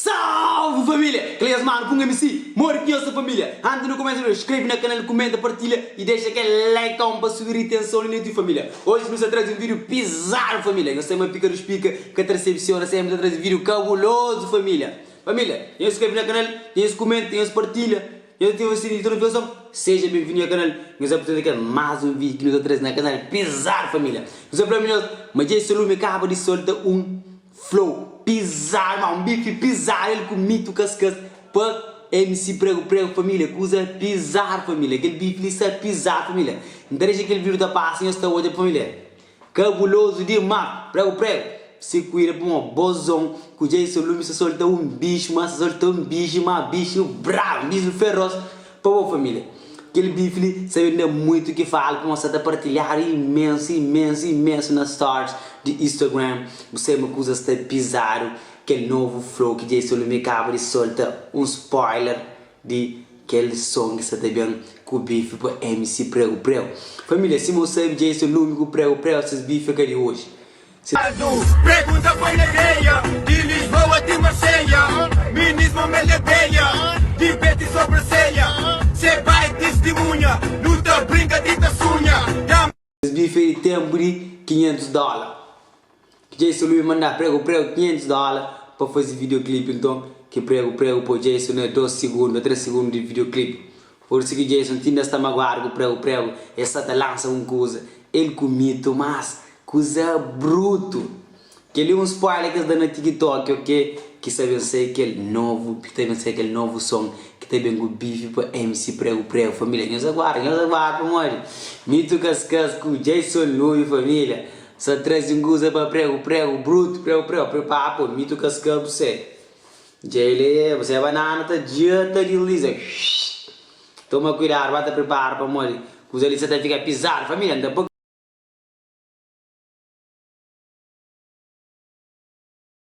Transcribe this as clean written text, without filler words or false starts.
Salve família! Kel nhas manu Punga MC, mori ku nhos família! Antis nu kumesa video, skrebe na kanal, kumenta, partilha y dexa kel likeon pa subi ritenson li na YouTube família. Oji nu sta traze un video pizadu família, nhos sabe ma Pika dos Pika ka ta resepsiona senpri ta traze video kabulozu família. Família, nhos skrebe na kanal, nhos kumenta, nhos partilha, nhos ativa sininhu di notifikason. Seja benvindu nha kanal, nhos apresenta kel más un video ki nu ta traze na kanal pizadu família. Nu sta fla nhos ma Djey Salume kaba di solta un Flow pizadu ma un bifi pizadu el ku mito kaskas pa MC prego prego família kuza pizadu família kel bifi li sta pizadu família N ta dexa kel video ta pasa nhos ta odja família kabulozu dimas prego prego si kuida pamodi bozon ku Jason lumi sta solta un bixu ma sta solta un bixu ma bixu brabu bixu feroz Pa bo família. Kel bife li sa ben da muitu ki fala pamodi sa ta partilhadu imensu, imensu, imensu na stories di Instagram. Bu sabe ma kuza sta pizadu. Kel novu flow ki Jason Lumi kaba di solta un spoiler di kel son ki sa ta ben ku bife pa MC Prego Prego. Família, sima bu sabe Jason Lumi ku Prego Prego ses bife é ka di oji. Pergunta pa nha ideia Di Lisboa ti Marselha Minis mo mel di abelha Di pé ti sobranselha Se bai tistimunha Nu ta brinka ti ta sunha Dam. Es bife di tenpu di 500 dola Ki Jason Louis manda prego prego 500 dola pa fazi videoclip nton ki prego prego po Jason na 2 sigundu a 3 sigundu di videoclip por isu ki Jason ti inda sta maguadu ku prego prego el sa ta lansa un kuza el ku mito mas Kuza brutu! Kel li un spoiler ki es da na TikTok ok ki sa ben sai kel novu ki ta ben sai kel novu son ki ta ben ku bifi pa MC Prego Prego família nhos aguarda nhos aguarda pamodi Mito Kaskas ku Jason Lui família sa trazi un kuza pa Prego Prego brutu Prego Prego prepara po Mito Kaskas bu se dja el é bu se banana ta dja ta disliza toma kuidadu ba ta prepara pamodi kuza li sa ta fika pizadu família nta.